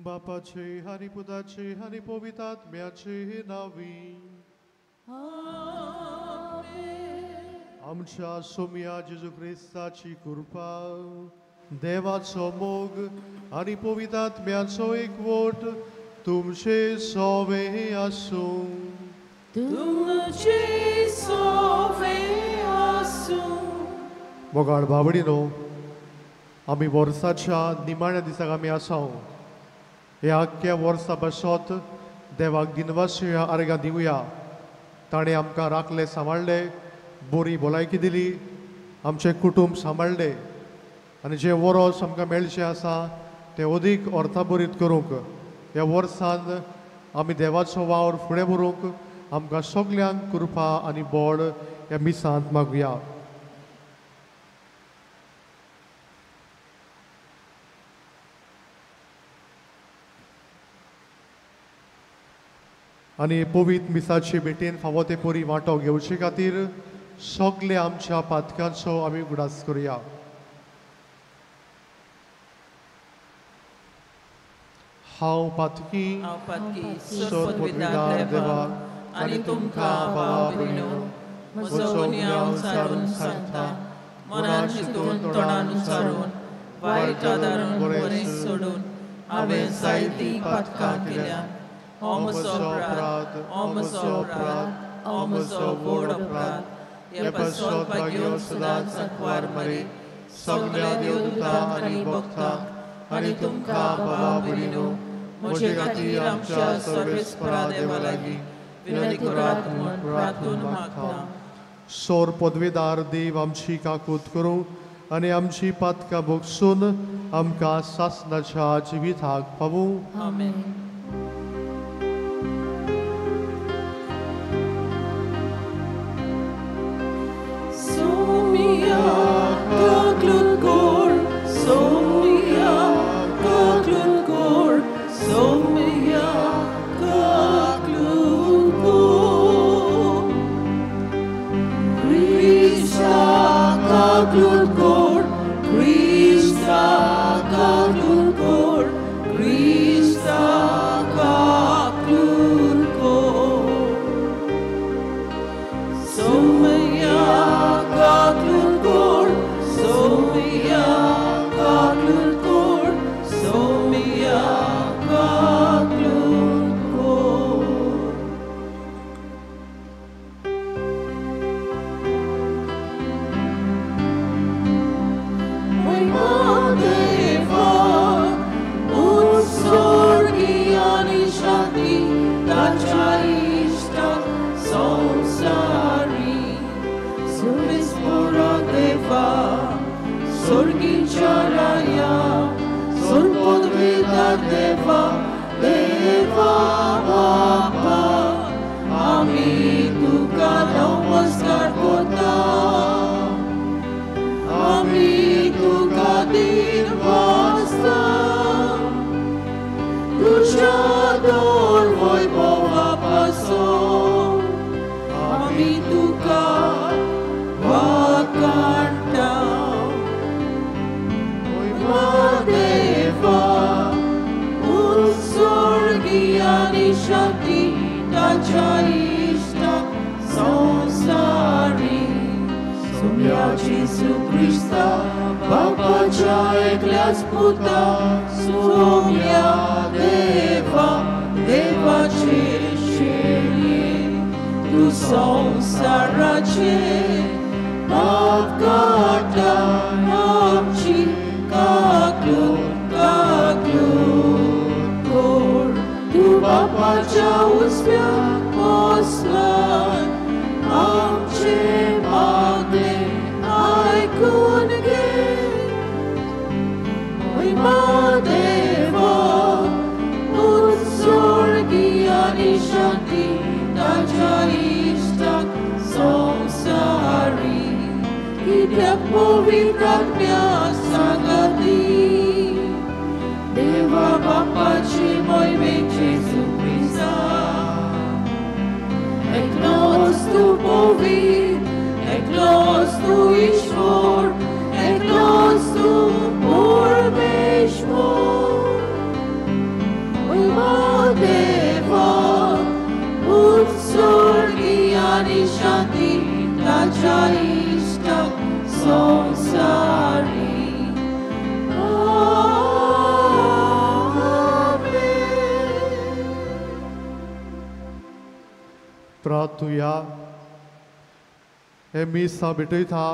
बापाचे आनी पुताचे आनी पवित्र आत्म्याचे नांवी आमच्या सोम्या जेजू क्रिस्ताची कृपा, देवाचो मोग आनी पवित्र आत्म्याचो एकवट तुमचे सोवे आसूं. तुमचे सोवे आसूं. मोगाळ भावडिनो, आमी वर्साच्या निमाण्या दिसाक आमी आसा. ह्या आख्ख्या वर्सा पासत देवाक दिनवासया आर्गां दिवया. ताणें आमकां राखले, सांबाळ्ळे, बरी भलायकी दिली, आमचें कुटूंब सांबाळ्ळें आनी जें वरोस आमकां मेळचें आसा तें अदीक अर्थाभरीत करूंक ह्या वर्सान आमी देवाचो वावर फुडें व्हरूंक आमकां सगल्यांक कृपा आनी बळ ह्या मिसांत मागुया. आनी पवित्र मिसाचे भेटेन फावो ते परी वांटो घेवचे खातीर सगळे आमच्या पातकांचो आमी उगडास करुया. हांव पातकी सरपदवीदार देवा आनी तुमकां भावा भयणीनो म्हजो गुन्यांव सारून सांगता, मनान चिंतून तोंडान उच्चारून वायट आदारून बरें सोडून हांवें जायतीं पातकां केल्या. हो म्हजो अपराध, हो म्हजो अपराध, हो म्हजो व्हड अपराध. हे पासत भाग्यो सदांच सांकवार मरे सगल्या देवदूतांक आनी भक्तांक आनी तुमकां भावा भयणीनो म्हजे खातीर आमच्या सर्वेस्परा देवा लागीं विनंती करात म्हूण प्रार्थून मागता. सोर पदवेदार देव आमची काकूत करूं आनी आमची पातकां भोगसून आमकां सासणाच्या जिविताक पावूं. आमेन. ताच्या इश्टाक संवसारी. प्रार्थुया. हे मीस हांव भेटयता.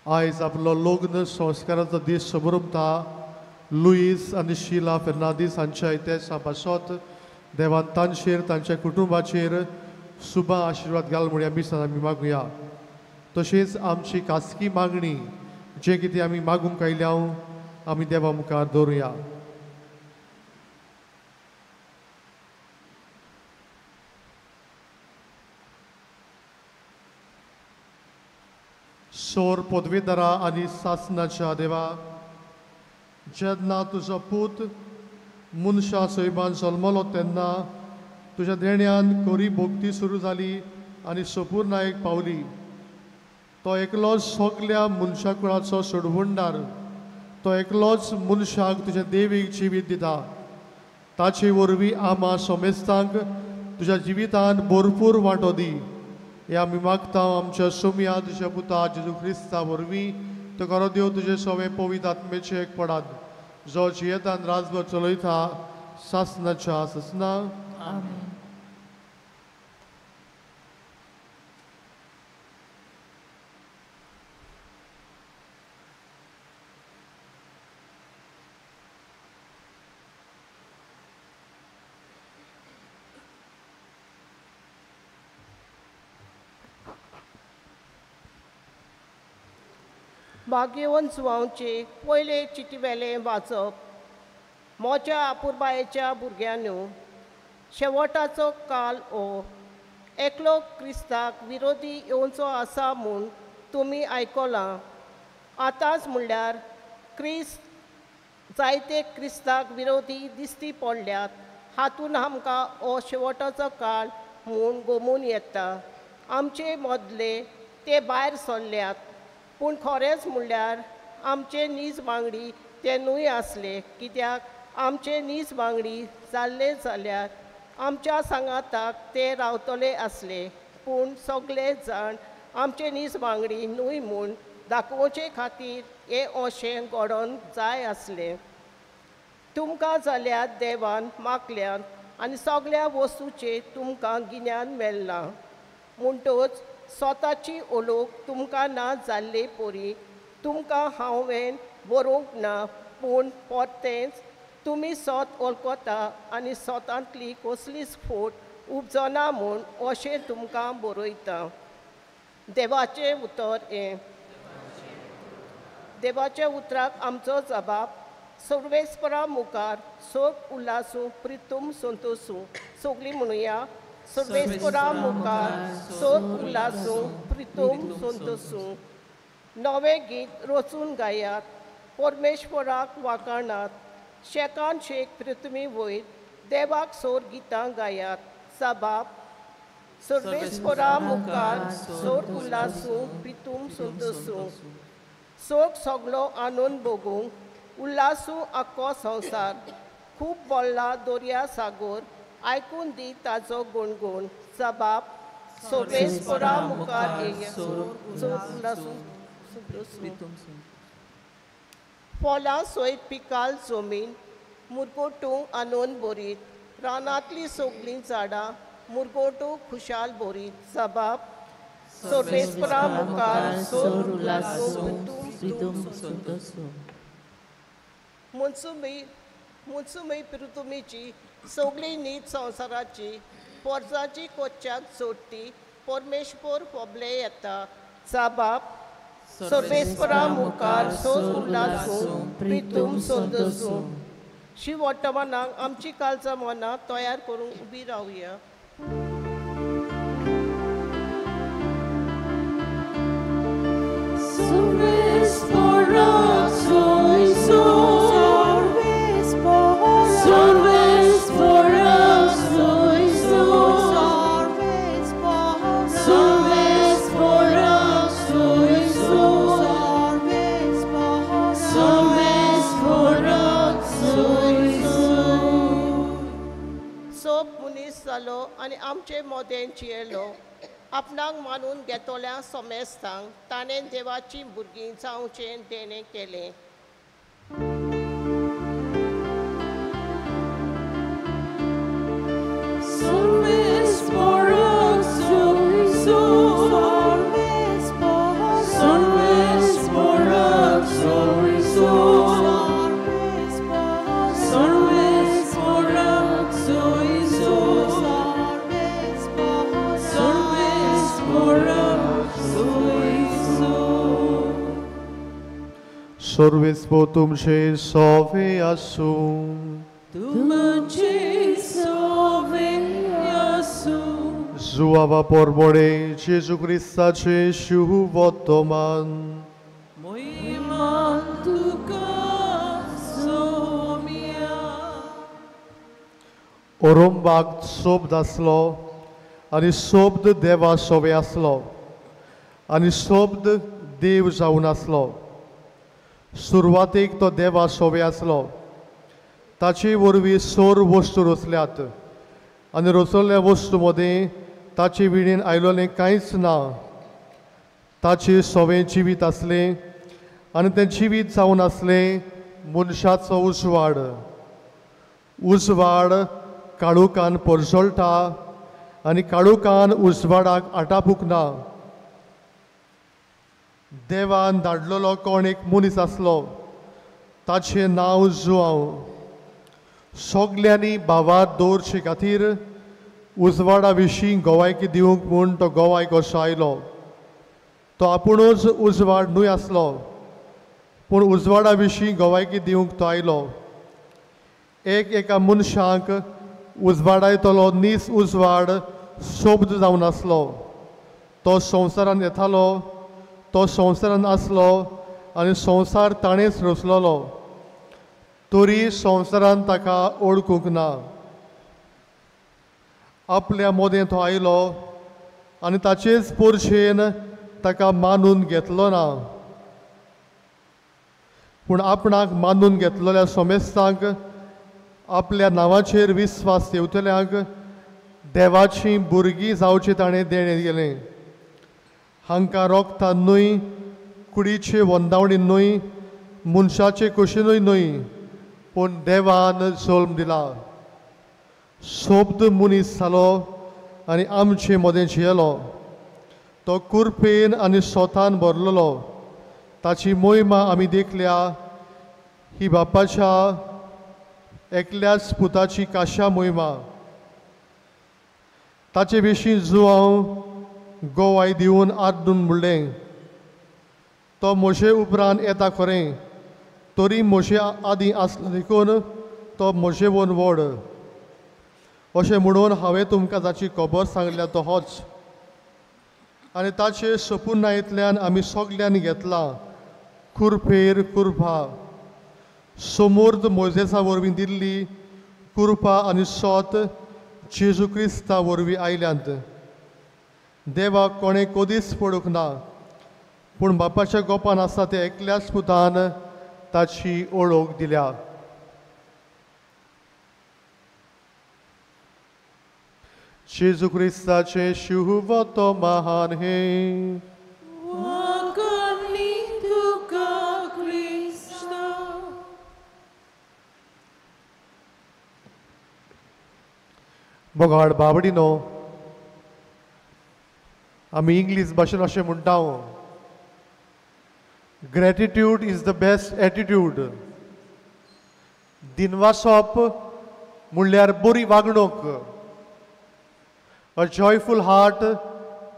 आयज आपलो लग्न संस्काराचो दीस समरमता लुईस आनी शिला फेर्नांदीस हांच्या इतिहासा पासत देवान तांचेर तांच्या कुटुंबाचेर सुबा आशिर्वाद घाल म्हूण ह्या मिसान आमी मागुया. तशेंच आमची खासगी मागणी जें कितें आमी मागूंक आयल्या आमी देवा मुखार दवरुया. सोर पदवेदारा आनी सासनाच्या देवा, जेन्ना तुजो पूत मनशा सैमान जल्मलो तेन्ना तुज्या देण्यान कोरी भोक्ती सुरू जाली आनी सोपूर्णायेक पावली. तो एकलोच सगल्या मनशा कुळाचो सोडवणदार, तो एकलोच मनशाक तुज्या देवीक जिवीत दिता. ताचे वरवीं आमा समेस्तांक तुज्या जिवितान भरपूर वांटो दी. हे आमी मागता आमच्या सोम्या तुज्या पुता जेजू क्रिस्ता वरवीं. तो खरो देव तुजे सवे पवित्र आत्मेचे एक पडात, जो जियेतान राजभर चलयता सासनाच्या सासना. आमेन. भाग्यवंत जुवांवचे पयले चिटीवेलें वाचप. म्हज्या आपुरबायेच्या भुरग्यांनो, शेवटाचो काल हो. एकलो क्रिस्ताक विरोधी येवचो आसा म्हूण तुमी आयकलां. आतांच म्हणल्यार क्रिस्त जायते क्रिस्ताक विरोधी दिश्टी पडल्यात. हातून आमकां हो शेवटाचो काळ म्हूण गोमून येता. आमचे मदले ते भायर सरल्यात, पूण खरेंच म्हणल्यार आमचे नीज वांगडी ते न्हय आसले. कित्याक आमचे नीज वांगडी जाल्ले जाल्यार आमच्या सांगाताक ते रावतले आसले. पूण सगळे जाण आमचे नीज वांगडी न्हय म्हूण दाखोवचे खातीर हें अशें घडोवन जाय आसलें. तुमकां जाल्यार देवान मागल्यान आनी सगळ्या वस्तूचें तुमकां गिन्यान मेळ्ळां. म्हणटच स्वताची ओलोक तुमकां ना जाल्ले परी तुमकां हांवें बरोवंक ना, पूण परतेंच तुमी स्वत वळखता आनी स्वतांतली कसलीच फोट उपजना म्हूण अशें तुमकां बरयता. देवाचें उतर हें. देवाच्या उतराक आमचो जबाब. सर्वेस्परा मुखार सोग उल्हासूं प्रितूम संतोसूं. सगळीं म्हणुया. सर्वेस्परा मुखार सोग उल्हासूं प्रितूम संतोसूं. नवें गीत रचून गायात, परमेश्वराक वाखाणात. शेकान शेक पृथ्वी वयर देवाक सोर गितां गायात. सबाब सर्वेस्परा मुखार सोर उल्हासूं प्रितूम संतोसूं. सोग सगलो आनंद भोगूंक उल्हासूं आख्खो संवसार. खूब बोल्ला दर्या सागोर आयकून दी ताजो गुणगुण. सबाब सर्वेस्परा मुखार उल्हासूं. फळां सयत पिकाल जमीन मुरगोटू आनंद भरीत. रानांतलीं सगळीं झाडां मुरगोटू खुशाल भरीत. सबाब सर्वेस्परा मुखार मुन्सुमी पृथुमीची सगळी नीत संवसाराची पोरजाची कोच्याक जोडटी परमेश्वर फोबले येता. सबाब सर्वेस्परा मुखार सोद उल्हासूं प्रितूम संतोसूं. शिव वर्तमानाक आमची कालचा मनां तयार करूंक उबी रावया. आनी आमचे मोदें जियेलो. आपणाक मानून घेतल्या समेस्तांक ताणें देवाची भुरगीं जावचें देणें केलें. सर्वेस्पो तुमचे सोवे आसूं. तुमचे सोवे आसूं. जुआवा पोरबोडे जेजू क्रिस्ताचे शुभवर्तमान. मोहिमा तुका सोम्या. ओरोंबाक शब्द आसलो आनी शब्द देवा सोवे आसलो आनी शब्द देव जावन आसलो. सुरवातेक तो देवा सोवे आसलो. ताचे वरवीं सोर वस्तू रचल्यात आनी रचल्ल्या वस्तू मदें ताचे विणेन आयलोलें कांयच ना. ताचे सोवें जिवीत आसलें आनी तें जिवीत जावन आसलें मनशाचो उजवाड. उजवाड काळोखान परजळटा आनी काळोखान उजवाडाक आटापूंक ना. देवान धाडलेलो कोण एक मनीस आसलो, ताचें नांव जुआंव. सगल्यांनी भावार दवरचे खातीर उजवाडा विशीं गोवायकी दिवंक म्हूण तो गोवाय कसो आयलो. तो आपुणूच उजवाड न्हय आसलो, पूण उजवाडा विशीं गोवायकी दिवंक तो आयलो. एक एका मनशाक उजवाडायतलो नीस उजवाड शब्द जावन आसलो. तो संवसारान येतालो, तो संवसारान आसलो आनी संवसार ताणेंच रचलोलो, तरी संवसारान ताका ओळखूंक ना. आपल्या मदें तो आयलो आनी ताचेच पोरशेन ताका मानून घेतलो ना. पूण आपणाक मानून घेतलेल्या समेस्तांक, आपल्या नांवाचेर विस्वास येवतल्यांक देवाची भुरगीं जावचें ताणें देणें गेलें. हांकां रोगतान न्हय, कुडीचे वंदावणी न्हय, मनशाचे कुशीनूय न्हय, पूण देवान जल्म दिला. शब्द मनीस जालो आनी आमचे मदें जियेलो. तो कुरपेन आनी सोतान भरलेलो. ताची मोहिमा आमी देखल्या. ही बापाच्या एकल्याच पुताची काशा मोहिमा. ताचे विशीं जुआंव गोवाय दिवन आड्डून म्हणलें, तो म्हजे उपरांत येता खरें, तरी म्हजे आदीं आसलो देखून तो म्हजे वन व्हड. अशें म्हणून हांवें तुमकां जाची खबर सांगल्या तो होच. आनी ताचे सपुनायेंतल्यान आमी सगल्यांनी घेतला कुरपेर कुरपा. समूर्द मोजेसा वरवीं दिल्ली कुरपा आनी सोत जेजू क्रिस्ता वरवीं आयल्यांत. देवाक कोणें कदीच पडूंक ना, पूण बापाच्या गोपान आसा ते एकल्याच पुतान ताची ओळख दिल्या. जेजू क्रिस्ताचें शुभवर्तमान हें. मोगाळ बाबडीनो, आमी इंग्लीश भाशेन अशें म्हणटा, gratitude is the best attitude. दिनवासप म्हणल्यार बरी वागणूक. A joyful heart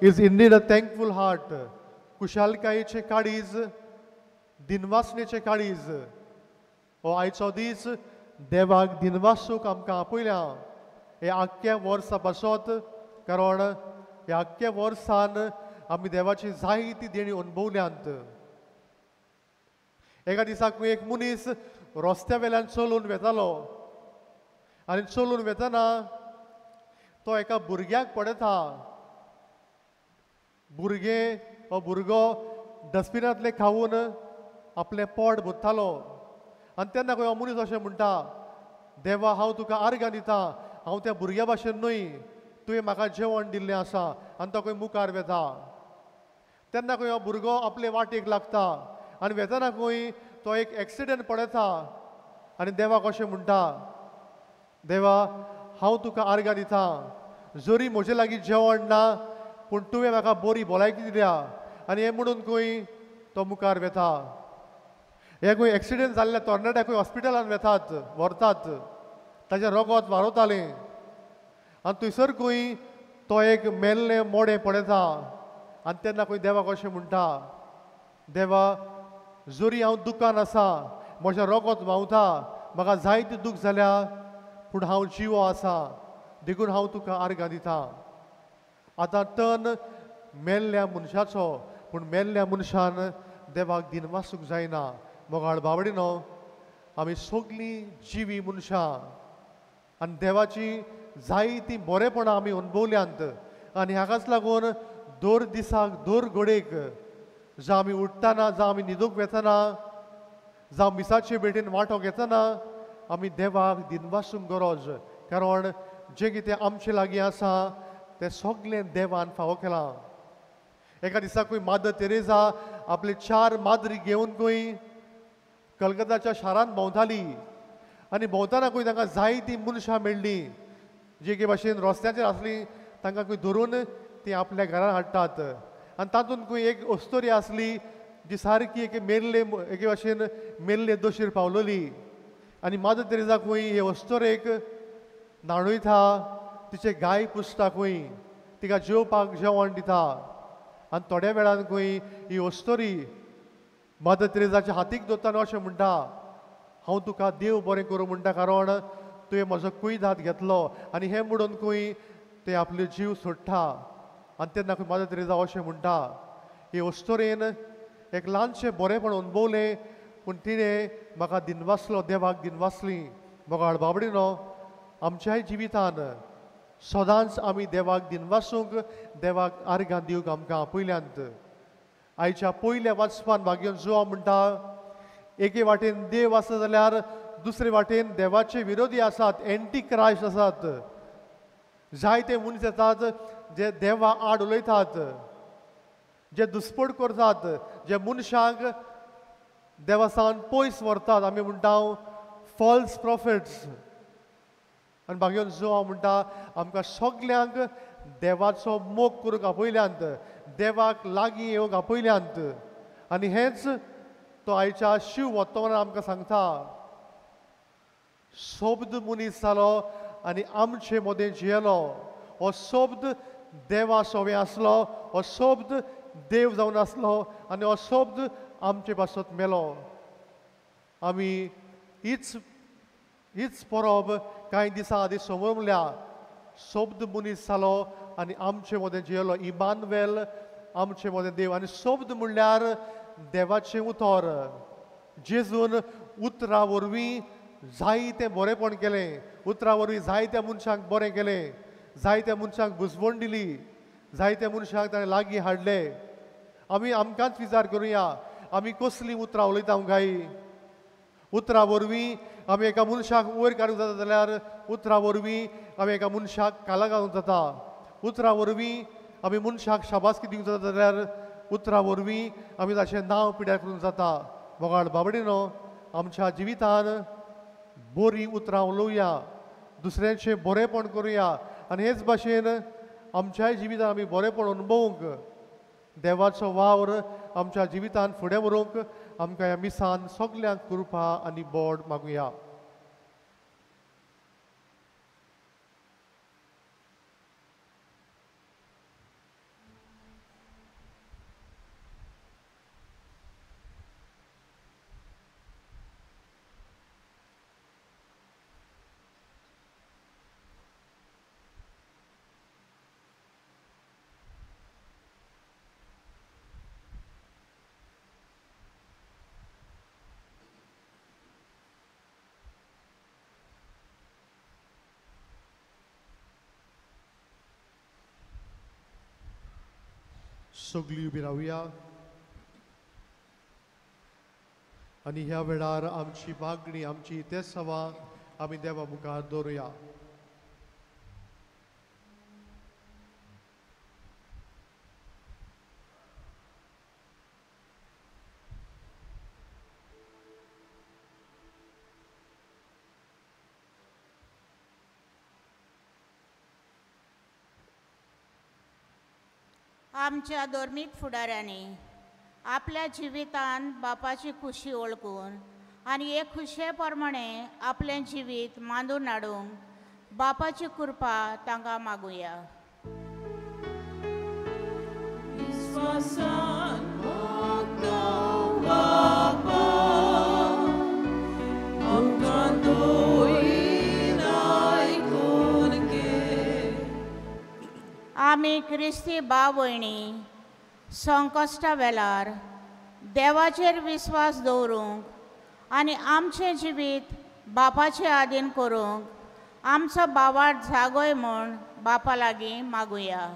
is indeed a thankful heart. कुशालकायेचें काळीज, दिनवासणेचें काळीज. हो आयचो दीस देवाक दिनवासूंक आमकां आपयल्या हे आख्ख्या वर्सा पासत, कारण ह्या आख्ख्या वर्सान आमी देवाची जायती देणी अणभवल्यांत. एका दिसाक एक मनीस रस्त्या वेल्यान चलून वेतालो आनी चलून वेतना तो एका भुरग्याक पळयता. भुरगें हो भुरगो डस्टबिनांतलें खावन आपलें पोट भरतालो. आनी तेन्ना खंय हो मनीस अशें म्हणटा, देवा हांव तुका आर्गां दिता, हांव त्या भुरग्या भाशेन न्हय, तुवें म्हाका जेवण दिल्लें आसा. आनी तो खंय मुखार वेता. तेन्ना खंय हो भुरगो आपले वाटेक लागता आनी वेतना खंय तो एक एक्सिडंट पळयता आनी देवाक अशें म्हणटा, देवा हांव तुका आर्गां दिता, जरी म्हजे लागीं जेवण ना पूण तुवें म्हाका बरी भलायकी दिल्या. आनी हें म्हणून खंय तो मुखार वेता. हे खंय एक्सिडंट जाल्ल्या तरणाट्याक खंय हॉस्पिटलान वेतात व्हरतात, ताचें रगत वारवतालें आनी थंयसर खंय तो एक मेल्लें मोडें पळयता आनी तेन्ना खंय देवाक अशें म्हणटा, देवा जरी हांव दुकान आसा, म्हजें रगत व्हांवता, म्हाका जायते दूख जाल्या, पूण हांव जिवो आसा, देखून हांव तुका आर्गां दिता. आतां तन मेल्ल्या मनशाचो, पूण मेल्ल्या मनशान देवाक दिनवासूंक जायना. मोगाळ बावडिनो, आमी सगळीं जिवी मनशां आनी देवाची जायतीं बरेपणां आमी अणभवल्यांत आनी हाकाच लागून दर दिसाक दर घडयेक जावं आमी उठ्ठना, जावं आमी न्हिदूंक वेतना, जावं मिसाचे भेटेन वांटो घेतना आमी देवाक दिनवासूंक गरज, कारण जें कितें आमचे लागीं आसा तें सगळें देवान फावो केलां. एका दिसाकूय मादर तेरेजा आपले 4 माद्री घेवन खंय कलकत्ताच्या शारांत भोंवताली आनी भोंवतना खंय तांकां जायतीं मनशां मेळ्ळीं जे एके भाशेन रस्त्याचेर आसलीं, तांकां खंय धरून ती आपल्या घरान हाडटात. आनी तातूंत खंय एक अस्तोरी आसली जी सारकी एके मेल्ले एके भाशेन मेल्ले दोशीर पावलोली आनी मादर तेरेजा खंय हे अस्तोरेक न्हाणयता, तिचे गाय पुसता, खंय तिका जेवपाक जेवण दिता. आनी थोड्या वेळान खंय ही अस्तोरी मादर तेरेजाच्या हातीक धरता आनी अशें म्हणटा, हांव तुका देव बरें करूं म्हणटा, कारण तुवें म्हजो कुयदाद घेतलो. आनी हें म्हणून खंय ते आपले जीव सोडटा. आनी तेन्ना खंय मादर तेरेजा अशें म्हणटा, हे अस्तोरेन एक ल्हानशें बरेंपण अणभवलें, पूण तिणें म्हाका दिनवासलो, देवाक दिनवासली. मोगाळ बाबडिनो, आमच्याय जिवितान सदांच आमी देवाक दिनवासूंक, देवाक आर्गां दिवंक आमकां आपयल्यांत. आयच्या पयल्या वाचपान भाग्योन जुवा म्हणटा, एके वाटेन देव आसा जाल्यार दुसरे वाटेन देवाचे विरोधी आसात, एंटी क्रायस्ट आसात. जायते मनीस येतात जे देवा आड उलयतात, जे दुस्पट करतात, जे मनशांक देवा सावन पयस व्हरतात. आमी म्हणटा फॉल्स प्रॉफिट्स. आनी भाग्योन जुवा म्हणटा आमकां सगल्यांक देवाचो मोग करूंक आपयल्यांत, देवाक लागीं येवंक आपयल्यांत. आनी हेंच तो आयच्या शिव वर्तमानान आमकां सांगता. शब्द मनीस जालो आनी आमचे मदें जियेलो. हो शब्द देवा सोवे आसलो, हो शब्द देव जावन आसलो आनी हो शब्द आमचे पासत मेलो. आमी हीच परब कांय दिसां आदीं समजल्या. शब्द मनीस जालो आनी आमचे मदें जियेलो, इमानुएल आमचे मदें देव. आनी शब्द म्हणल्यार देवाचें उतर. जेजून उतरा वरवीं जायतें बरेंपण केलें, उतरा वरवीं जायत्या मनशांक बरें केलें, जायत्या मनशांक बुजवण दिली, जायत्या मनशांक ताणें लागीं हाडले. आमी आमकांच विचार करुया, आमी कसलीं उतरां उलयता काय? उतरां वरवीं आमी एका मनशाक वयर काडूंक जाता जाल्यार उतरां वरवीं आमी एका मनशाक काला घालूंक जाता. उतरां वरवीं आमी मनशाक शाबासकी दिवंक जाता जाल्यार उतरां वरवीं आमी ताचें नांव पिड्यार करूंक जाता. मोगाळ बाबडिनो, आमच्या जिवितान बरीं उतरां उलोवया, दुसऱ्यांचें बरेंपण करुया आनी हेच भाशेन आमच्याय जिवितान आमी बरेंपण अणभवूंक, देवाचो वावर आमच्या जिवितान फुडें व्हरूंक आमकां ह्या मिसान सगल्यांक कृपा आनी बोड मागुया. सगळीं उबी रावया आनी ह्या वेळार आमची मागणी, आमची तेसवा आमी देवा मुखार दवरुया. आमच्या धर्मीक फुडाऱ्यांनी आपल्या जिवितान बापाची खुशी वळखून आनी हे खुशे प्रमाणे आपलें जिवीत मांडून हाडूंक बापाची कृपा तांकां मागुया. आमी क्रिस्ती भाव भयणी संकश्टा वेळार देवाचेर विस्वास दवरूंक आनी आमचें जिवीत बापाचे आदीन करूंक आमचो बावाट जागोय म्हूण बापा लागीं मागुया.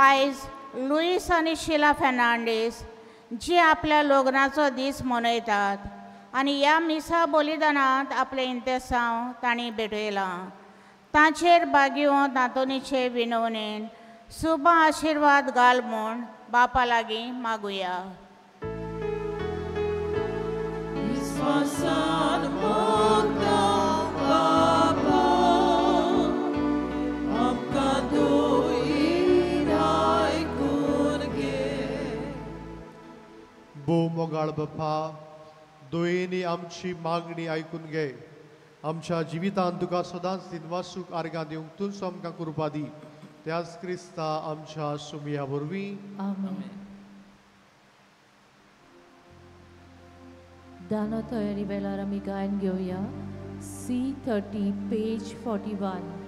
आयज लुईस आनी शिला फेर्नांडीस जी आपल्या लग्नाचो दीस मनयतात आनी ह्या मिसा बलिदानांत आपलें इंतेसांव तांणी भेटयलां, तांचेर बागयोन तातोनीचे विनवणेन सुबा आशिर्वाद घाल म्हूण बापा लागीं मागुया. भोव मोगाळ बापा, दोयेनी आमची मागणी आयकून घे. आमच्या जिवितांत तुका सदांच दिनवासूक आर्गां दिवंक तूंच आमकां कृपा दी. त्याच क्रिस्ता आमच्या सुमया वरवीं. आमेन. दानो तयारी वेळार आमी गायन घेवया. C30 page 41.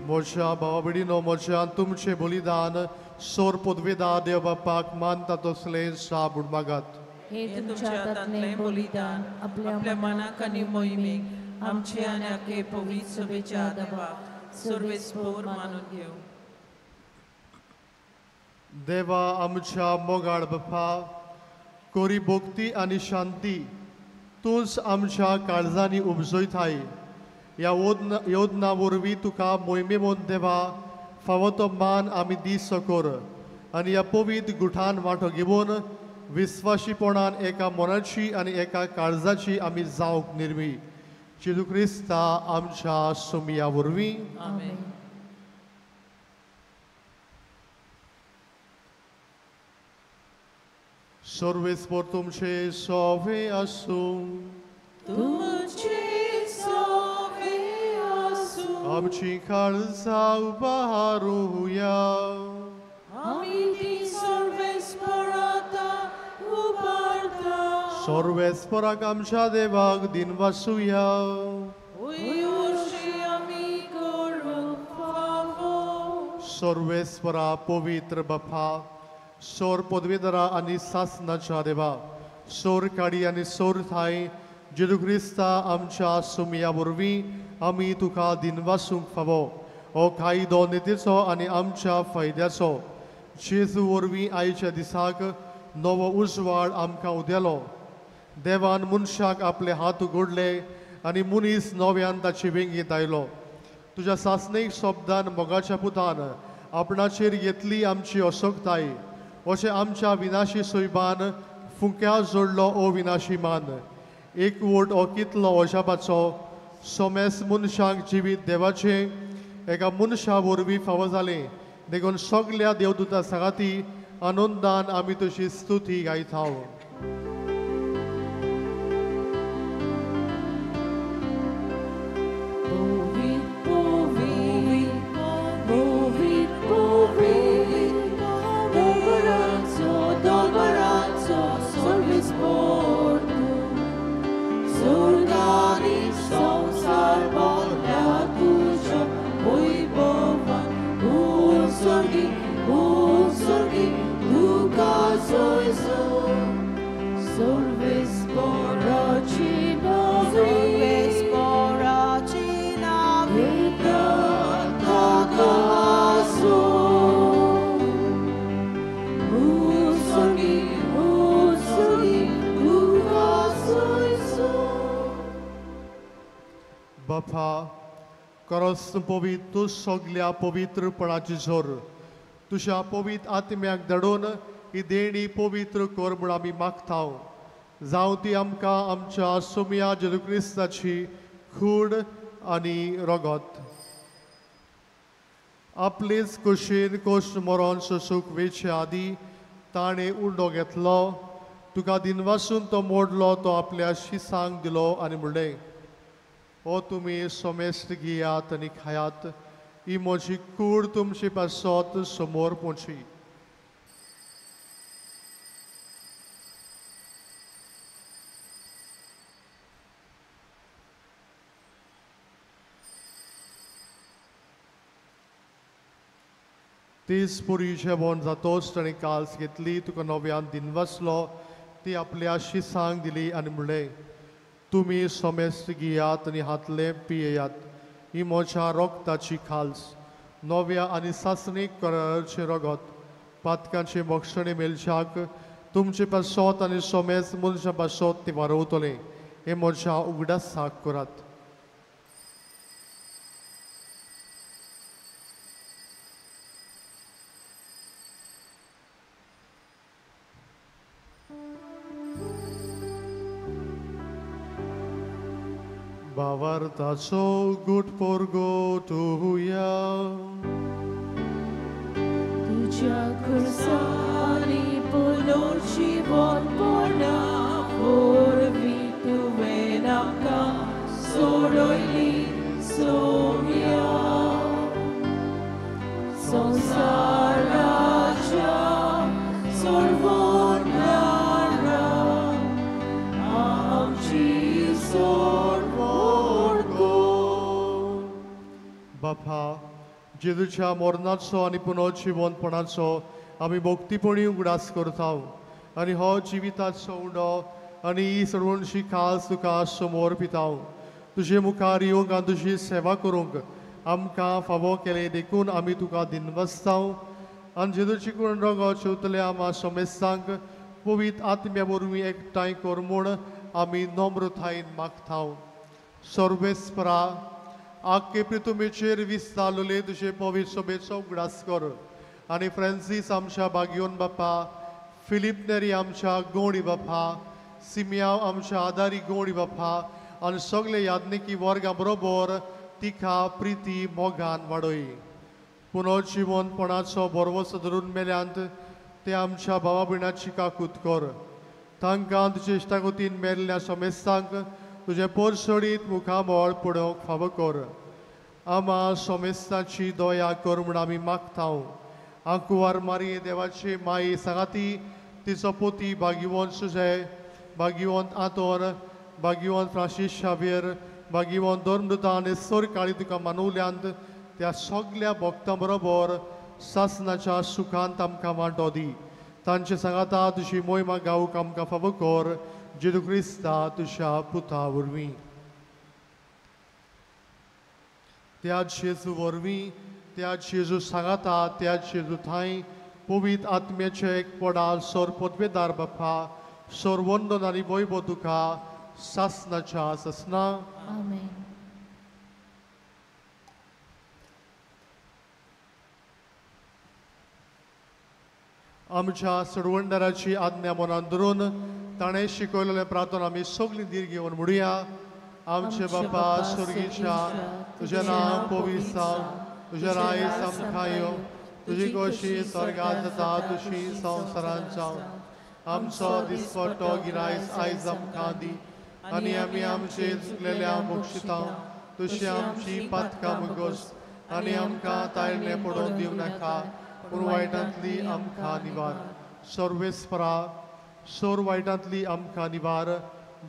म्हज्या भावा भयणीनो, म्हज्या तुमचें बलिदान सोर पदवेदा देव बापाक मानता तसलें साबूड मागात. हे तुमच्या हातांतलें बलिदान आपल्या मनाक आनी मोहिमेक आमचे आनी आखे पवित्र सभेच्या देवाक सर्वेस्पोर मानून घेवं. देवा आमच्या मोगाळ बापा, कोरी भक्ती आनी शांती तूंच आमच्या काळजांनी उपजयताय. ह्या योजना वरवीं तुका मोहिमेमोन देवा फावो तो मान आमी दी सकोर आनी ह्या पवित्र गुठान वांटो घेवन विस्वाशीपणान एका मनाची आनी एका काळजाची आमी जावंक निर्मी. जेजू क्रिस्ता आमच्या सुमया वरवीं. आमेन. सर्वेस्पोर तुमचे सोवे आसूं. तुमचे सोवे आसूं. आमची काळजां उबारुया. सर्वेस्पराक आमच्या देवाक दिनवासुया. सर्वेस्परा पवित्र बापा, सोर पदवीधरा आनी सासनाच्या देवा, सोर काडी आनी सोर थाय जेजू क्रिस्ता आमच्या सुमया वरवीं आमी तुका दिनवासूंक फावो. हो कायदो नितीचो आनी आमच्या फायद्याचो. जेजू वरवीं आयच्या दिसाक नवो उजवाड आमकां उदेलो. देवान मनशाक आपले हात उगडले आनी मनीस नव्यान ताचे वेंगेंत आयलो. तुज्या सासणीक शब्दान मोगाच्या पुतान आपणाचेर घेतली आमची असक्ताय. अशें आमच्या विनाशी सैबान फुंक्या जोडलो अविनाशी मान. एक वोट हो कितलो अजापाचो. सोमेस मनशांक जिवीत देवाचें एका मनशा वरवीं फावो जालें. देखून सगल्या देवदूता सांगाती आनंदान आमी तुजी स्तुती गायता. बापा, करस पवित्र तूं सगल्या पवित्रपणाची जोर. तुज्या पवित्र आत्म्याक धाडून ही देणी पवित्र कर म्हूण आमी मागता. जावं ती आमकां आमच्या सोम्या जेजू क्रिस्ताची कूड आनी रगत. आपलेच कुशीन कोश मरोन सोसूंक वेचे आदीं ताणें उंडो घेतलो, तुका दिनवासून तो मोडलो, तो आपल्या शिसांक दिलो आनी म्हणलें, ओ तुमी सोमेस्त घेयात आनी खायात, ही म्हजी कूड तुमचे पासत समोर पोची. तीच पुरी जेवण जातोच ताणें काल्स घेतली, तुका नव्यान दिनवासलो, ती आपल्या शिसांक दिली आनी म्हणलें, तुमी सोमेस्त घेयात आनी हातले पियेयात, ही म्हज्या रोगताची खाल्स, नव्या आनी सासणीक कराराचें रगत, पातकांचे मोक्षणे मेलशाक तुमचे पासत आनी सोमेस्त मनशां पासत ती वारवतलें. हें म्हज्या उगडासाक करात. भावार्थाचो गुट परगटुया. तुज्या खुर्सांनी पुनर्जीवनपणा वरवीं तुवें आमकां सोडयली सोम्या. संवसाराच्या सोडवणारा आमची सोडवण कर. बापा, जेजूच्या मरणाचो आनी पुनर्जिवनपणाचो आमी भक्तीपणी उगडास करता आनी हो जिविताचो उंडो आनी ही सडवणशी खास तुका समोर पिता. तुजे मुखार येवंक आनी तुजी सेवा करूंक आमकां फावो केलें देखून आमी तुका दिनवासता. आनी जेजूची कूड रगत शेवतल्या आमा समेस्तांक पवित्र आत्म्या वरवीं एकठांय कर म्हूण आमी नम्रतायेन मागता. सर्वेस्परा, आख्खे पृथ्वीचेर विस्तारलेले तुजे पवित्र सभेचो उगडास कर आनी फ्रांसीस आमच्या बागियोन बापा, फिलीप नेरी आमच्या गोंडी बापा, सिमियाव आमच्या आदारी गोंडी बापा आनी सगळे याज्ञिकी वर्गा बरोबर तिका प्रिती मोगान वाडय. पुनर्जिवनपणाचो भरवंसो धरून मेल्यांत ते आमच्या भावा भयणाची काकूत कर. तांकां तुजे इश्टागतीन मेल्ल्या समेस्तांक तुजें पोरसोडीत मुखामळ पळोवंक फावो कर. आमा समेस्तांची दया कर म्हूण आमी मागता. आंकुवार मारये देवाची माई सांगाती तिचो पोती भागिवंत सुजे भाग्यवंत आंतोन, भाग्यवंत फ्रांसीस शावियर, भाग्यवंत धर्मदूतां आनी सरकाळी तुका मानवल्यांत त्या सगल्या भक्तां बरोबर सासनाच्या सुखांत आमकां वांटो दी. तांचे सांगाता तुजी मोहिमा गावूंक आमकां फावो कर, जेजू क्रिस्ता तुज्या पुता वरवीं. त्याच जेजू वरवीं, त्याच जेजू सांगाता, त्याच जेजू थांय पवित्र आत्म्याचे एक पडाल सोर पदवेदार बापा, सोर वंदन आनी वैभव तुका सासनाच्या सासना. आमेन. आमच्या सोडवणदाराची आज्ञा मनान धरून ताणें शिकयलेलें प्रार्थना आमी सगळीं धीर घेवन म्हणुया. आमचे बापा स्वर्गीच्या, तुजें नांव पवित्र जावं, तुजें राय आमकां येवं, तुजी खोशी स्वर्गांत जाता तशी संवसारांत जावं. आमचो दिसपट्टो गिरायस आयज आमकां दी आनी आमी आमचे चुकलेल्या बक्षिता तशी आमची पातकां मुगोस आनी आमकां ताळणे पडोवन दिवं नाका, पूण वायटांतली आमकां निवार. सर्वेस्परा, सोर वायटांतली आमकां निवार.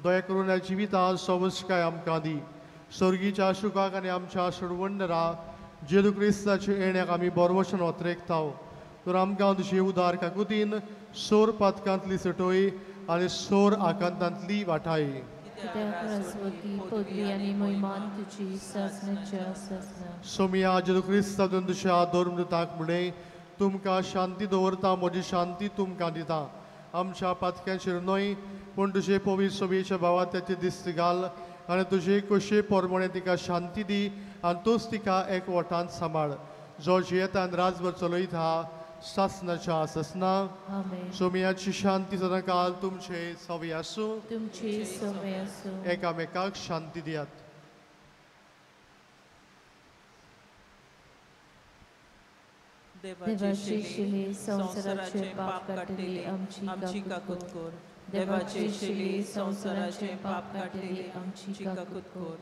दया करून ह्या जिवितांत सवस्काय आमकां दी. स्वर्गीच्या सुखाक आनी आमच्या सोडवणदारा जेजू क्रिस्ताच्या येण्याक आमी बरवशन ओतरेकताव. तर आमकां तुजी उदार काकुतीन सोर पातकांतली सुटोय आनी सोर आकांतांतली वाटाय. सोमिया जेजू क्रिस्तातून तुज्या धर्मदूताक म्हणलें, तुमकां शांती दवरता, म्हजी शांती तुमकां दिता. आमच्या पातक्यांचेर न्हय पूण तुजे पवित्र सोबेच्या भावात त्याची दिस्त घाल आनी तुजे कशे पोरमणे तिका शांती दी आनी तूच तिका एक वटान सांबाळ, जो जियेता आनी राजभर चलयता सासनाच्या सासना. सोमियाची शांती सदांकाल तुमचे सवी आसूं. तुमची सवय आसूं. एकामेकाक शांती दियात. देवाची शिली संवसाराचे पाप काडटली आमची काकूत कर. देवाची शिली संवसाराचे पाप काडटली आमची काकूत कर.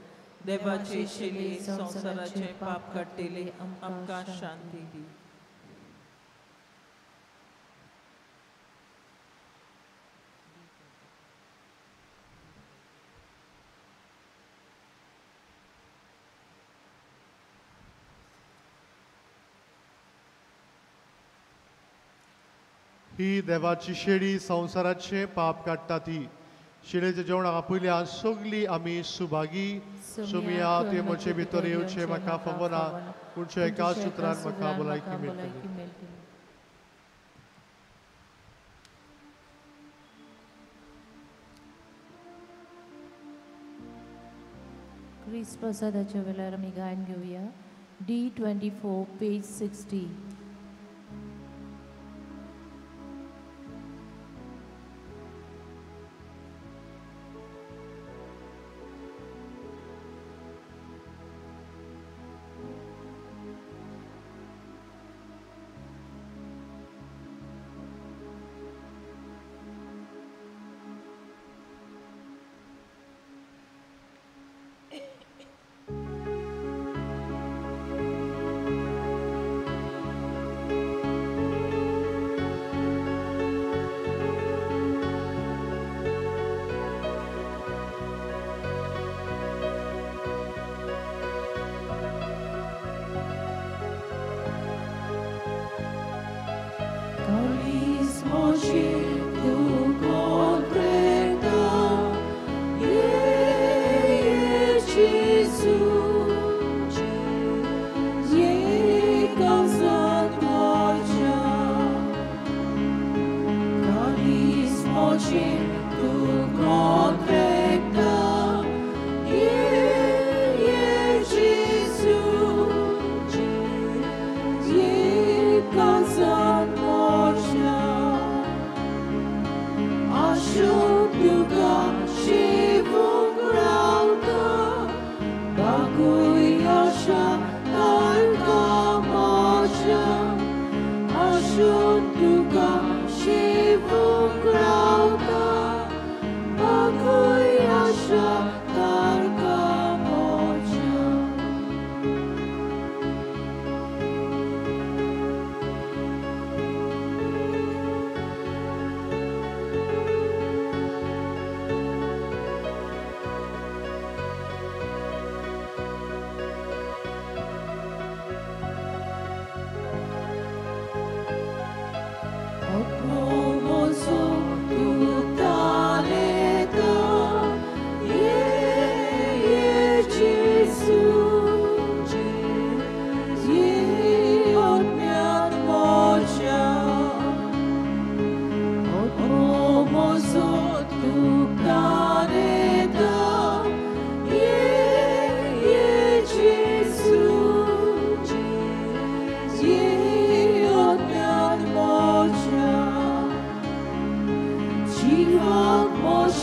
देवाची शिली संवसाराचे पाप काडटली आमकां शांती दी. ही देवाची शेळी संवसाराचे पाप काडटा ती शेळेच्या जेवणाक आपयल्या सगळी आमी सुभागी. सोमिया, ते म्हजे भितर येवचे म्हाका फावना, पूण एका सुत्रान म्हाका भलायकी मेळटली. क्रिस्त प्रसादाच्या वेळार आमी गायन घेवया. D24 page 60.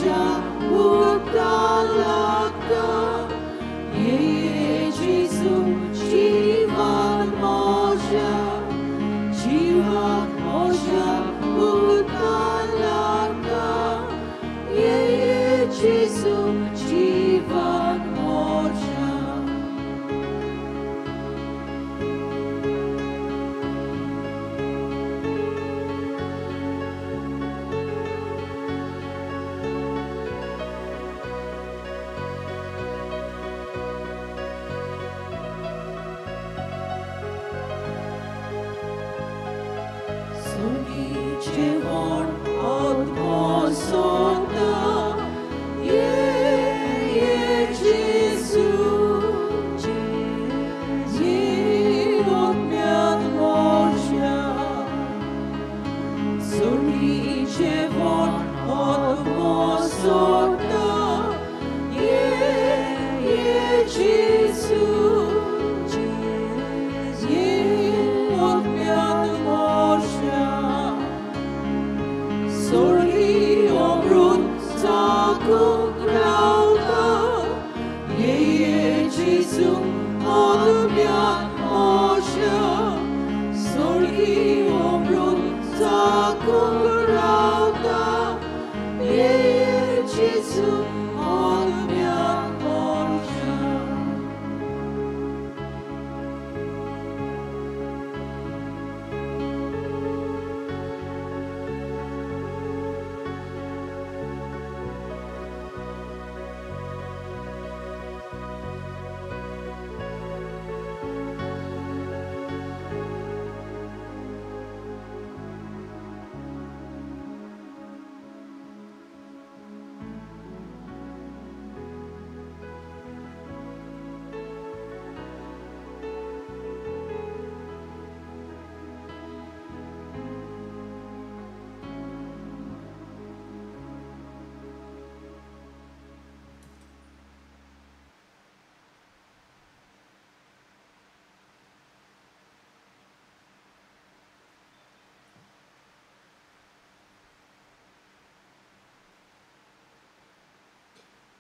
मोजा उगता लागता ये जेजू जीवन मोजा जीवन मोजा उगता लागता ये जेजू जीवन मोजा.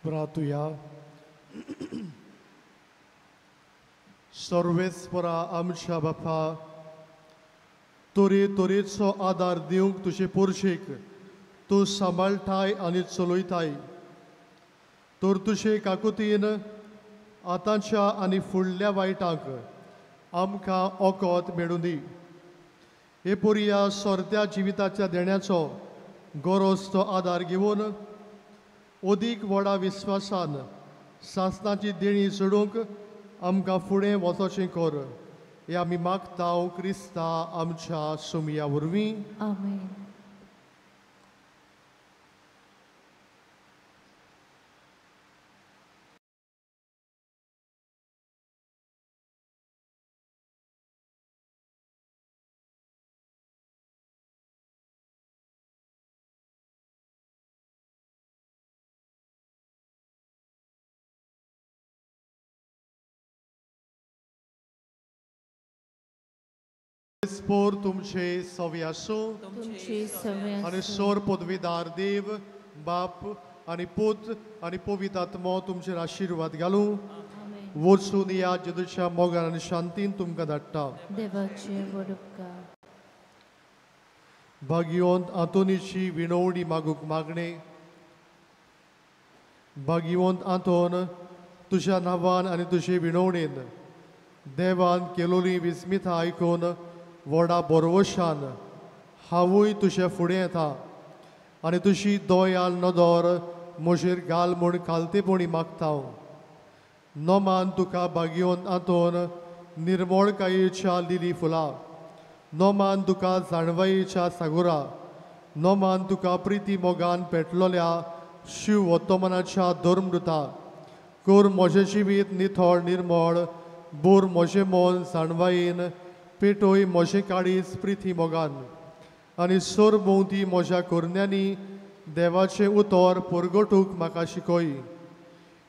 प्रातुया सर्वेस्परा आमच्या बापा तरे तरेचो आदार दिवंक तुजे पोरशेक तूं सांबाळटाय आनी चलयताय तर तुजे काकुतीन आतांच्या आनी फुडल्या वायटांक आमकां ओकत मेळूं दी. हे पोरया सोरत्या जिविताच्या देण्याचो गरज तो आदार घेवन अदीक व्हडा विस्वासान सासणाची देणी जोडूंक आमकां फुडें वचोचें कर. हे आमी मागता क्रिस्ता आमच्या सुमया वरवीं. आमेन. स्पोर तुमचे सवे आसूं आनी सोर पदवीदार देव बाप आनी पूत आनी पवित्र आत्मो तुमचेर आशिर्वाद घालूं. वचून या जेजूच्या मोगान आनी शांतीन तुमकां धाडटा. भाग्यवंत आंतोनीची विणवणी मागूंक मागणें. भाग्यवंत आंतोन तुज्या नांवान आनी तुजे विणवणेन देवान केलोली विस्मिता आयकून व्हडा बोरवशान हांवूय तुजे फुडें येता आनी तुजी दोयाल नदर म्हजेर घाल म्हूण खालतेपणी मागता. नोमान तुका भाग्यवंत आंतोन निर्मळकायेच्या लिली फुलां, नोमान तुका जाणवायेच्या सागोरा, नोमान तुका प्रिती मोगान पेटलोल्या शिव वत्तमनाच्या धर्मृता कर म्हजें जिवीत निथळ निर्मळ बोर म्हजें मन जाणवायेन पेटोय म्हजें काळीज प्रिती मोगान आनी सरभोंवती म्हज्या करण्यांनी देवाचें उतर परगटूंक म्हाका शिकय.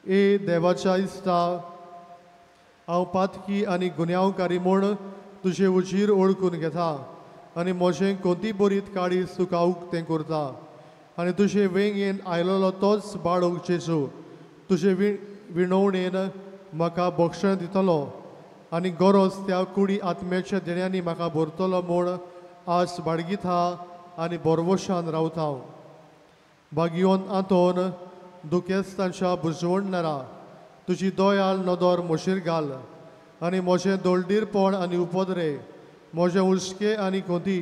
ए देवाच्या इश्टा, हांव पातकी आनी गुन्यांवकारी म्हूण तुजे उजीर ओळखून घेता आनी म्हजें कोती बरीत काळीज तुका उक्तें करता. आनी तुजे वेंगेन आयलेलो तोच बाळूक जेजू तुजे विणवणेन म्हाका बक्षण दितलो आनी गरज त्या कुडी आत्म्याच्या देण्यांनी म्हाका भरतलो म्हूण आज बाळगिता आनी बोरवशान रावता. बागियोन आंतोन दुखेस्तांच्या बुजवणणारा तुजी दयाल नदर म्हजेर घाल आनी म्हजें दोळदीरपण आनी उपद्रे म्हजें हुस्के आनी कोंती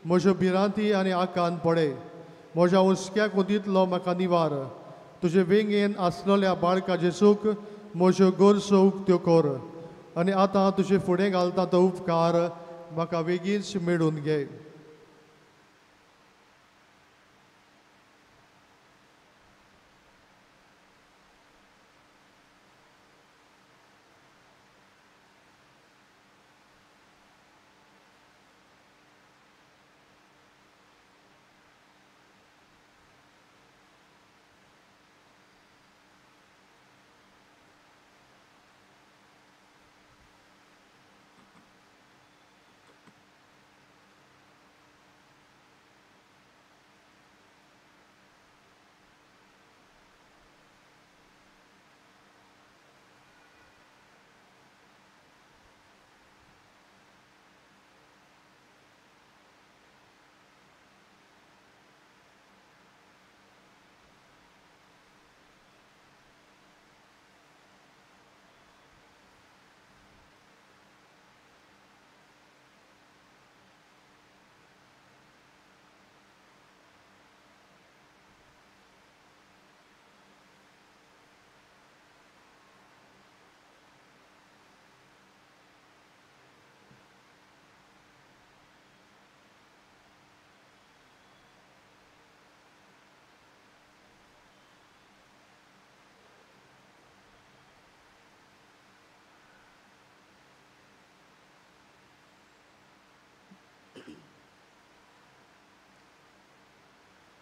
म्हज्यो भिरांती आनी आकांत पडे. म्हज्या हुस्क्या कोंतींतलो म्हाका निवार. तुजे वेंगेन आसलेल्या बाळका जेजूक म्हज्यो गरजो उक्त्यो कर आनी आतां तुजे फुडें घालता तो उपकार म्हाका बेगीनच मेळून घे.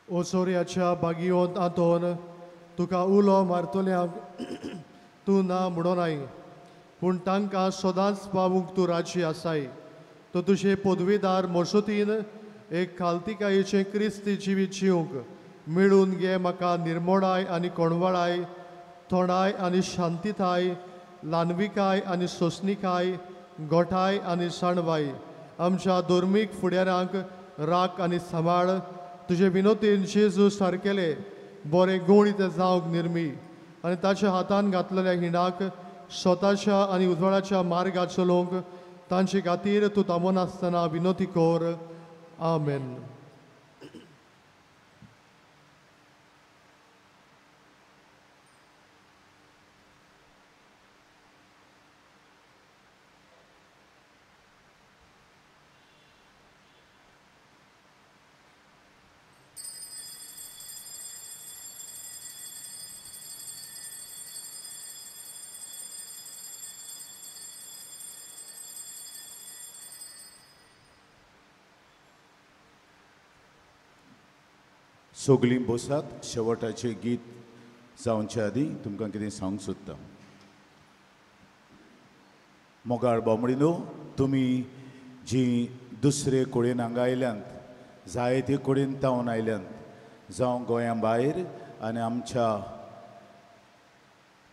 ओसोऱ्याच्या बागियोंत आंतोन तुका उलो मारतल्यांक तूं ना म्हणोनाय पूण तांकां सदांच पावूंक तूं राजी आसाय. तो तुजे पदवीदार मसुतीन एक खालतिकायेचें क्रिस्ती जिवीत जिवंक मेळून घे म्हाका निर्मोणाय आनी कोणवाळाय थोंडाय आनी शांतिताय ल्हानविकाय आनी सोंसणिकाय गोठाय आनी जाणवाय आमच्या धर्मीक फुडाऱ्यांक राख आनी सांबाळ. तुजे विनोतीन जेजू सारकेले बरे गुण ते जावंक निर्मी आनी ताच्या हातान घातलेल्या हिणाक स्वताच्या आनी उजवाडाच्या मार्गार चलोवंक तांचे खातीर तूं थांबनासतना विनोती कर. आमेन. सगळीं बसात. शेवटाचें गीत जावचे आदीं तुमकां कितें सांगूंक सोदता. मोगाळ बामणीनो, तुमी जीं दुसरे कडेन हांगा आयल्यांत, जायते कडेन तावन आयल्यांत, जावं गोंया भायर आनी आमच्या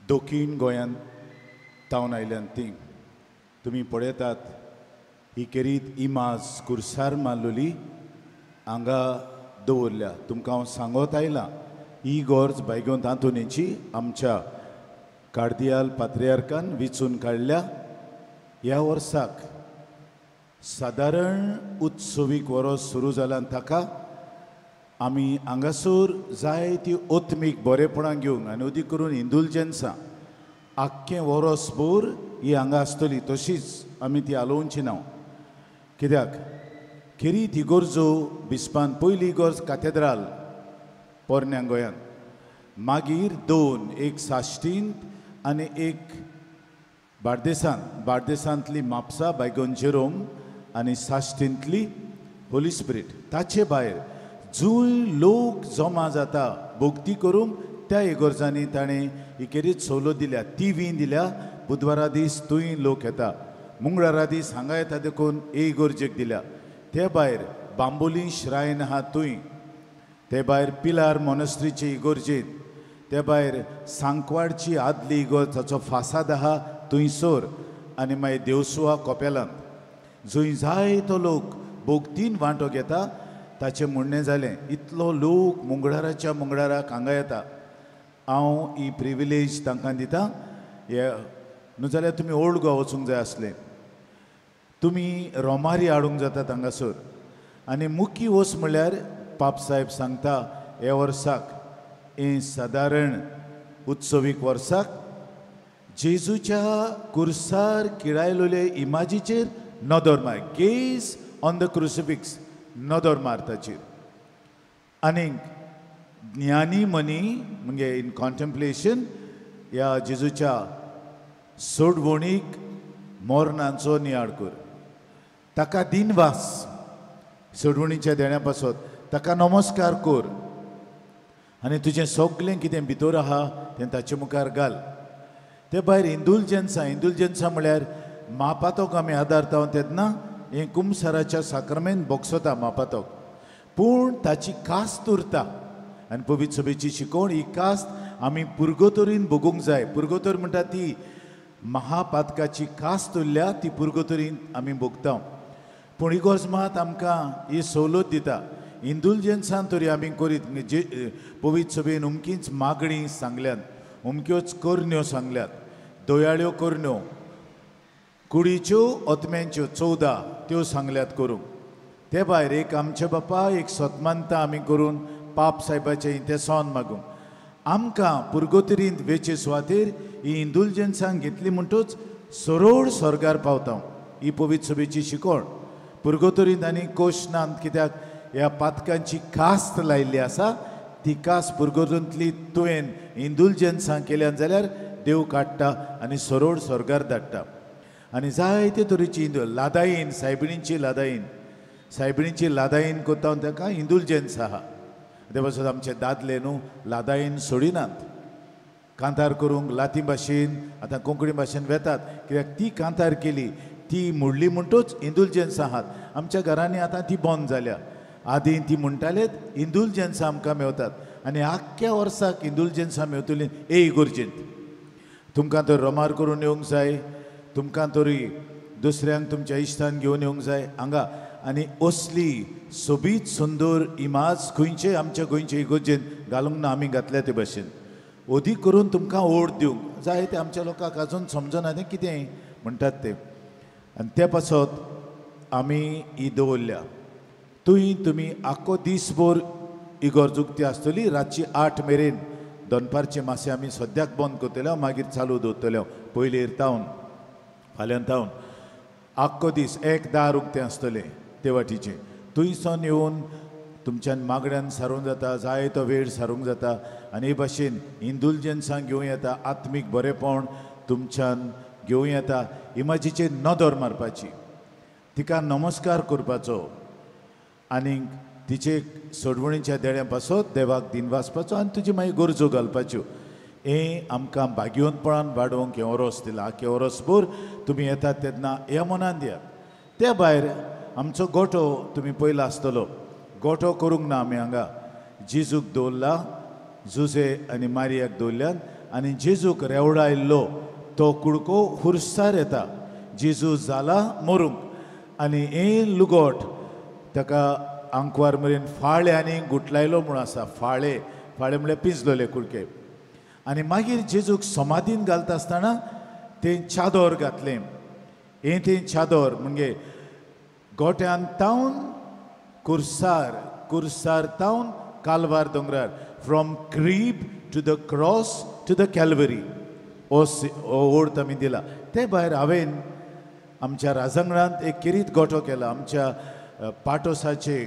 दक्षीण गोंयांत तावन आयल्यांत, तीं तुमी पळयतात ही केरीत इमाज कुर्सार मारलेली हांगा दवरल्या. तुमकां हांव सांगत आयलां, ही गरज बायगोंत आंतोनीची आमच्या कार्दियाल पात्रियार्कान विचून काडल्या. ह्या वर्साक सादारण उत्सवीक वरोस सुरू जाल्यान ताका आमी हांगासर जायती ओत्मीक बरेपणां घेवंक आनी अदीक करून इंदुलजन्सां आख्खें वरोसभर ही हांगा आसतली, तशीच आमी ती आलोवची ना. कित्याक खेरीत इगर्जो बिस्पान पयली इगर्ज कातेद्राल पोरण्या गोंयांत, मागीर दोन, एक साश्टींत आनी एक बार्देसांत. बार्देसांतली म्हापसा बायगोन जेरोम आनी साश्टींतली होली स्पिरीट. ताचे भायर जंय लोक जमा जाता भक्ती करूंक त्या इगर्जांनी ताणें ही खेरीत सवलत दिल्या, ती वी दिल्या. बुधवारा दीस थंय लोक येता, मंगळारा दीस हांगा येता, देखून ए इगर्जेक दिल्या. ते भायर बांबोली श्रायन आहा थंय, ते भायर पिलार मोनस्ट्रीचे इगोर्जेंत, ते भायर सांकवाडची आदली इगोर्ज ताचो फासाद आहा थंयसर, आनी मागीर देवसुआ कोपेलांत जंय जायतो लोक भोगतीन वांटो घेता. ताचें म्हणणें जालें इतलो लोक मुंगडाराच्या मुंगडाराक हांगा येता, हांव ही प्रिविलेज तांकां दिता. हे न्हू जाल्यार तुमी ओल्ड गोवा वचूंक जाय आसलें, तुमी रोमारी हाडूंक जाता हांगासर. आनी मुख्य वस्त म्हणल्यार पाप साहेब सांगता हे वर्साक, हे सादारण उत्सवीक वर्साक जेजूच्या कुर्सार किळायलोले इमाजीचेर नदर मार, गेज ऑन the crucifix, नदर मार ताचेर. आनीक ज्ञानी मनी म्हणजे इन कॉन्टेम्पलेशन ह्या जेजूच्या सोडवणीक मोरणांचो नियाळ कर, ताका दिनवास सोडवणीच्या देण्या पासत ताका नमस्कार कर आनी तुजें सगळें कितें भितर आहा तें ताचे मुखार घाल. ते भायर इंदुलजन्सां, इंदुलजन्सां म्हळ्यार मापातोक आमी आदारता तेन्ना हें कुमसाराच्या साक्रमेन बोगसता मापातोक, पूण ताची कास्त उरता. आनी पवित्र सभेची शिकवण ही कास्त आमी पुर्गोतोरीन भोगूंक जाय. पुर्गोतोर म्हणटा ती महापातकाची कास्त उरल्या ती पुर्गोतोरीन आमी भोगता. पूण इगोर्ज मात आमकां ही सवलत दिता, इंदुलजन्सान तरी आमी करीत जे पवित्र सभेन अमकीच मागणी सांगल्यात, अमक्योच करण्यो सांगल्यात, दयाळ्यो करण्यो, कुडीच्यो ओतम्यांच्यो 14 त्यो सांगल्यात करूंक. ते भायर एक आमचे बापा एक सतमानता आमी करून पाप साहेबाचें तें सोन मागूंक आमकां पुर्गोतरींत वेचे सुवातेर ही इंदुलजन्सां घेतली म्हणटूच सरळ स्वर्गार पावता. ही पवित्र सभेची शिकवण. पुर्गोतरींत आनी कोशनांत कित्याक ह्या पातकांची कास्त लायिल्ली आसा, ती कास्त पुर्गोतरींतली तुवें इंदुलजन्सां केल्यान जाल्यार देव काडटा आनी सरळ स्वर्गार धाडटा. आनी जायते तरेची इंदुल लादायीन, सायबिणींची लादायीन, सायबिणींची लादायीन करता ताका इंदुलजन्स आहा. ते पासून आमचे दादले न्हू लादायीन सोडिनात, कांतार करूंक लाती भाशेन आतां कोंकणी भाशेन वेतात, कित्याक ती कांतार केली ती मोडली म्हणटूच इंदुलजन्स आहात. आमच्या घरांनी आतां ती बंद जाल्या, आदीं ती म्हणटालेत इंदुलजन्सां आमकां मेवतात आनी आख्ख्या वर्साक इंदुलजन्सां मेवतलीं ए इगोर्जेंत. तुमकां तर रोमार करून येवंक जाय, तुमकां तरी दुसऱ्यांक तुमच्या इश्टान घेवन येवंक जाय हांगा. आनी असली सोबीत सुंदर इमाज खंयचे आमच्या गोंयचे इगोर्जेंत घालूंक ना, आमी घातल्या ते भाशेन. अदीक करून तुमकां ओड दिवंक जाय ते आमच्या लोकांक आजून समजना तें कितें म्हणटात तें. आनी ते पासत आमी ही दवरल्या. थंय तुमी आख्खो दीसभर इगोर्ज उक्ती आसतली, रातची 8 मेरेन. दनपारचे मासे आमी सद्याक बंद करतले, मागीर चालू दवरतले पयलीं तावन फाल्यां तावन आख्खो दीस एक दार उक्तें आसतलें ते वाटीचें. थंयसान येवन तुमच्यान मागण्यान सारूंक जाता, जाय तो वेळ सारूंक जाता. आनी हे भाशेन इंदुलजन्सां घेवं येता, आत्मीक बरेपण तुमच्यान घेवं येता. इमाजीचेर नदर मारपाची, तिका नमस्कार करपाचो आनी तिचे सोडवणीच्या देण्या पासत देवाक दिनवासपाचो आनी तुजी मागीर गरजो घालपाच्यो. हें आमकां भाग्यवंतपणान वाडोवंक हें ओरोस दिलां. आख्खें ओरोसभर तुमी येतात तेन्ना ह्या मनान दियात. त्या भायर आमचो गोठो तुमी पयला आसतलो, गोठो करूंक ना आमी हांगा. जेजूक दवरला, जुजे आनी मारियाक दवरल्यान आनी जेजूक रेवडायल्लो तो कुडको हुरसार येता. जेजू जाला मरूंक आनी हें लुगोट ताका आंकवार मेरेन फाळ्यांनी गुटलायलो म्हूण आसा. फाळे, फाळे म्हळ्यार पिंजलोले कुडके. आनी मागीर जेजूक समाधीन घालता आसतना तें चादर घातलें. हें तें चादर म्हणजे गोट्यान तावन कुर्सार, कुर्सार तावन कालवार दोंगरार, from crib to the cross to the Calvary हो ओर्थ आमी दिला. ते भायर हांवें आमच्या राजांगणांत एक किरीत गोठो केला. आमच्या पाटोसाचे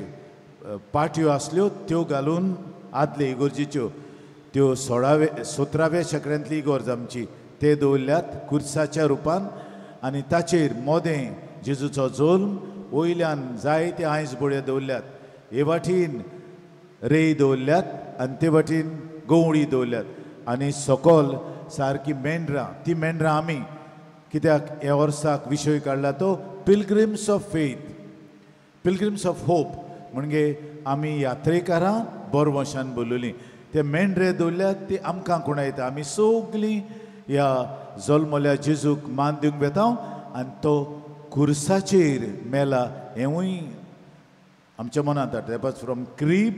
पाटयो आसल्यो त्यो घालून आदले इगोर्जीच्यो त्यो 16व्या 17व्या शेंकड्यांतली इगोर्ज आमची, ते दवरल्यात कुर्साच्या रुपान. आनी ताचेर मोदें जेजूचो जोल्म, वयल्यान जायते आयज बोडे दवरल्यात. हे वाटेन रेय दवरल्यात आनी ते वाटेन गंवळी दवरल्यात आनी सकल सारकी मेंढरां. ती मेंढरां आमी कित्याक ह्या वर्साक विशय काडला तो pilgrims of faith, pilgrims of hope, म्हणजे आमी यात्रेकारां बोरवंशान बोलुली ते मेंढरे दवरल्यात ती आमकां खुणायता. आमी सगळीं ह्या जल्मल्या जेजूक मान दिवंक वेता आनी तो खुर्साचेर मेला हेंवूय आमच्या मनांत हाडटा. From crib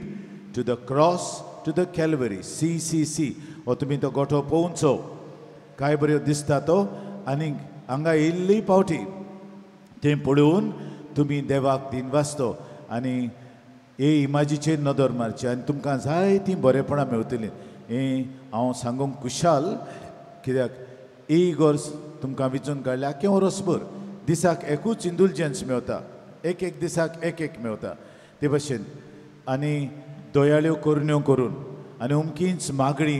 to the cross to the Calvary, C C C हो तुमी तो गोठो पळोवचो, काय बऱ्यो दिसता तो. आनी हांगा येयल्ली पावटी तें पळोवन तुमी देवाक दिनवासतो आनी हे इमाजीचेर नदर मारची आनी तुमकां जायतीं बरेपणां मेवतलीं. हें हांव सांगूंक खुशाल कित्याक ही इगर्ज तुमकां विचून काडल्या आख्खें वर्सभर दिसाक एकूच इंदुलजन्स मेवता, एक एक दिसाक एक एक मेवता ते भशेन. आनी दयाळ्यो करण्यो करून आनी अमकीच मागणी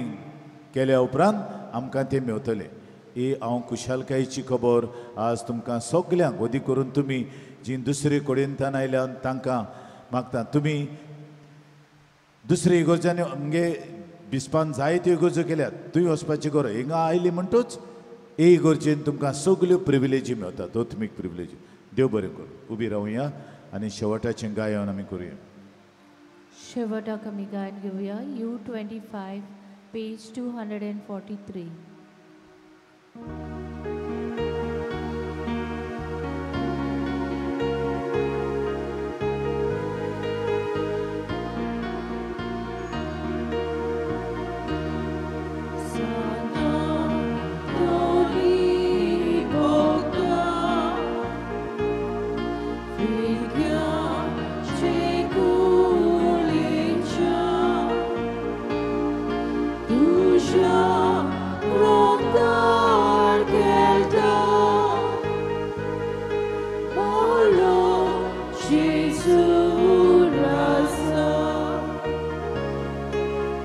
केल्या उपरांत आमकां तें मेवतलें. ही हांव खुशालकायेची खबर आज तुमकां सगल्यांक वदी करून तुमी जी दुसरे कडेनतान आयल्या तांकां मागता. तुमी दुसरे इगर्जांनी आमगे बिस्पान जायत्यो इगर्जो केल्यात, तुवें वचपाची गरज. हिंगा आयली म्हणटूच हे इगर्जेन तुमकां सगल्यो प्रिविलेजी मेवतात, आत्मीक प्रिविलेजी. देव बरें करूं. उबी रावया आनी शेवटाचें गायन आमी करुया. शेवटाक आमी गायन घेवया U25 page 243.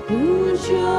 Tuja,